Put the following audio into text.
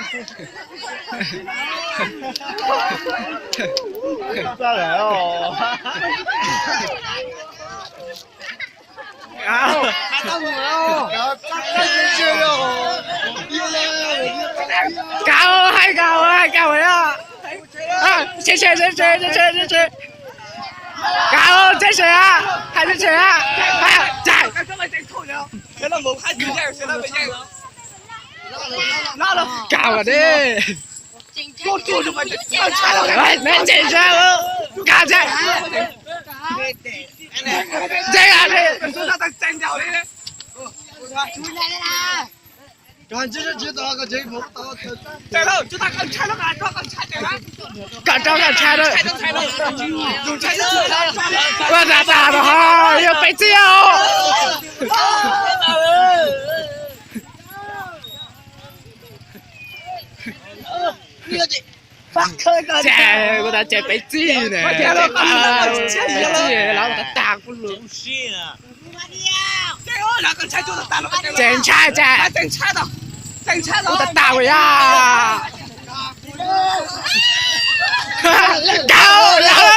Kav, hais kav, hais kav os. Tshem, tshem, tshem, tshem, tshem, tshem. Kav, tshem, tshem, hais tshem, tshem. Kav os ne. Neb tshem sab, kav tshem. Tshem, kom rau kom ntshai, ua tas tas los ho yog peb txij os. Ces kuv tas ces peb txij ne, peb txij los tas tas kuv lus. Ces ntshai ces kuv tas tas kuv yog. Kav, lawv